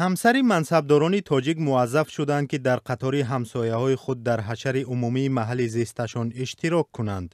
Ҳамсари мансабдорони тоҷик муваззаф шуданд, ки дар қатори ҳамсояҳои худ дар ҳашари умумии маҳалли зисташон иштирок кунанд.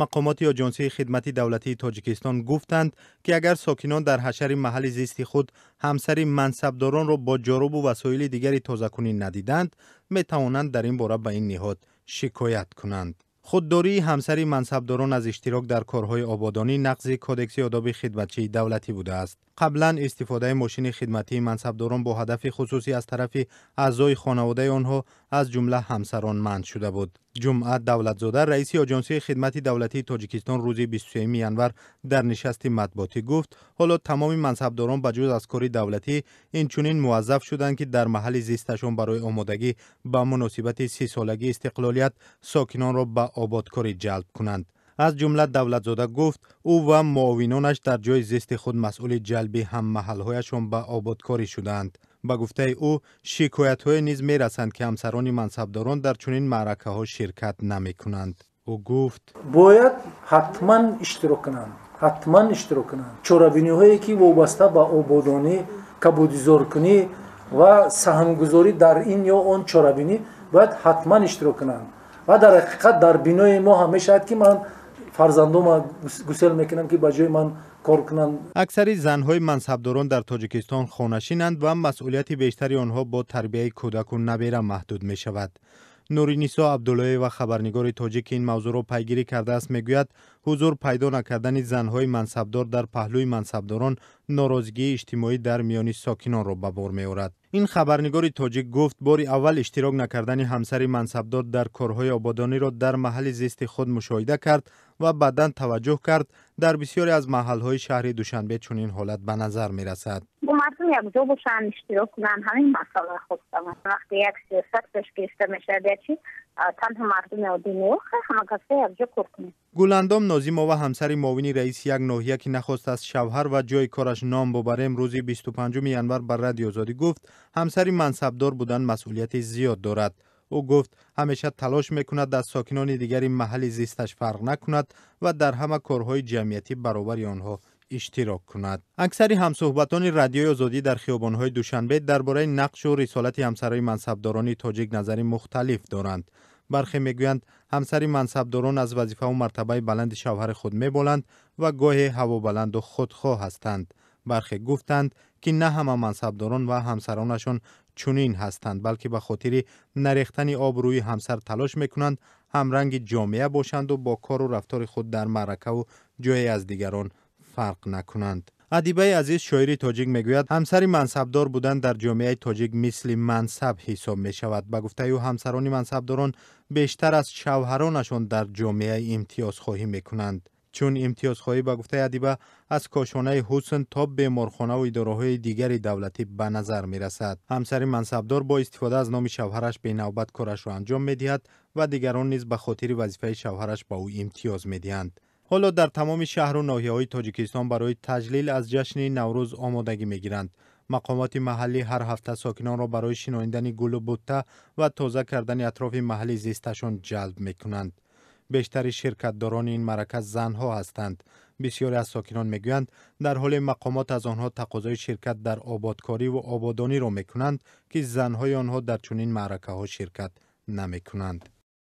Мақомоти Оҷонсии хидмати давлатии Тоҷикистон гуфтанд, ки агар сокинон дар ҳашари маҳалли зисти худ ҳамсари мансабдоронро бо ҷорубу васоили дигари тозакунӣ надиданд, метавонанд дар ин бора ба ин ниҳод шикоят кунанд. Худдории ҳамсари мансабдорон аз иштирок дар корҳои ободонӣ нақзи Кодекси одоби хидматчии давлатӣ будааст. Қаблан истифодаи мошини хидматии мансабдорон бо ҳадафи хусусӣ аз тарафи аъзои хонаводаи онҳо, аз ҷумла ҳамсарон, манъ шуда буд. Ҷумъа Давлатзода, раиси Оҷонсии хидмати давлатии Тоҷикистон, рӯзи 23 январ дар нишасти матбуотӣ гуфт, ҳоло тамоми мансабдорон ба ҷуз аз кори давлатӣ инчунин муваззаф шуданд, ки дар маҳалли зисташон барои омодагӣ ба муносибати 30-солагии истиқлолият сокинонро ба ободкорӣ ҷалб кунанд. Аз ҷумла Давлатзода гуфт, ӯ ва муовинонаш дар ҷои зисти худ масъули ҷалби ҳаммаҳалҳояшон ба ободкорӣ шудаанд. Ба гуфтаи ӯ, шикоятҳое низ мерасанд, ки ҳамсарони мансабдорон дар чунин маъракаҳо ширкат намекунанд. Ӯ гуфт: бояд ҳатман иштирок кунанд, ҳатман иштирок кунанд. Чорабиниҳое, ки вобаста ба ободонӣ, кабудизоркунӣ ва саҳмгузорӣ дар ин ё он чорабинӣ, бояд ҳатман иштирок кунанд. Ва дар ҳақиқат дар бинои мо ҳам мешавад, ки ман фарзандома гусел мекунам, ки ба ҷои ман кор кунанд. Аксари занҳои мансабдорон дар Тоҷикистон хонашинанд ва масъулияти бештари онҳо бо тарбияи кӯдаку набера маҳдуд мешавад. Нуринисо Абдуллоева, хабарнигори тоҷик, ки ин мавзӯъро пайгирӣ кардааст, мегӯяд, ҳузур пайдо накардани занҳои мансабдор дар паҳлӯи мансабдорон норозигии иҷтимоӣ дар миёни сокинонро ба бор меорад. Ин хабарнигори тоҷик гуфт, бори аввал иштирок накардани ҳамсари мансабдор дар корҳои ободониро дар маҳалли зисти худ мушоҳида кард ва баъдан таваҷҷӯҳ кард, дар бисёре аз маҳалҳои шаҳри Душанбе чунин ҳолат ба назар мерасад. Бо мардум якҷо бошанд, иштирок кунанд, ҳамин масъала хостам. Вақте як сиёсат пеш гирифта мешавад, я чи танҳо мардуми оддӣ не, ҳама касо якҷо кор кунем. Гуландом Нозимова, ҳамсари муовини раиси як ноҳия, ки нахост аз шавҳар ва ҷои кораш ном бубарем, рӯзи 25 январ ба Радио Озодӣ гуфт, ҳамсари мансабдор будан масъулияти зиёд дорад. Ӯ гуфт, ҳамеша талош мекунад аз сокинони дигари маҳалли зисташ фарқ накунад ва дар ҳама корҳои ҷамъиятӣ баробари онҳо иштирок кунад. Аксари ҳамсӯҳбатони Радиои Озодӣ дар хиёбонҳои Душанбе дар бораи нақшу рисолати ҳамсарои мансабдорони тоҷик назари мухталиф доранд. Бархе мегӯянд, ҳамсари мансабдорон аз вазифаву мартабаи баланди шавҳари худ меболанд ва гоҳе ҳавобаланду худхоҳ ҳастанд. Бархе гуфтанд, ки на ҳама мансабдорон ва ҳамсаронашон чунин ҳастанд, балки ба хотири нарехтани обрӯи ҳамсар талош мекунанд ҳамранги ҷомеа бошанду бо кору рафтори худ дар маъракаву ҷое аз дигарон фарқ накунанд. Адибаи Азиз, шоири тоҷик, мегӯяд, ҳамсари мансабдор будан дар ҷомеаи тоҷик мисли мансаб ҳисоб мешавад. Ба гуфтаи ӯ, ҳамсарони мансабдорон бештар аз шавҳаронашон дар ҷомеа имтиёзхоҳӣ мекунанд. Чун имтиёзхоҳӣ, ба гуфтаи адиба, аз кошонаи ҳусн то беморхонаву идораҳои дигари давлатӣ ба назар мерасад. Ҳамсари мансабдор бо истифода аз номи шавҳараш бенавбат корашро анҷом медиҳад ва дигарон низ ба хотири вазифаи шавҳараш ба ӯ имтиёз медиҳанд. Ҳоло дар тамоми шаҳру ноҳияҳои Тоҷикистон барои таҷлил аз ҷашни Наврӯз омодагӣ мегиранд. Мақомоти маҳаллӣ ҳар ҳафта сокинонро барои шинонидани гулу бутта ва тоза кардани атрофи маҳалли зисташон ҷалб мекунанд. Бештари ширкатдорони ин маърака занҳо ҳастанд. Бисёре аз сокинон мегӯянд, дар ҳоле мақомот аз онҳо тақозои ширкат дар ободкориву ободониро мекунанд, ки занҳои онҳо дар чунин маъракаҳо ширкат намекунанд.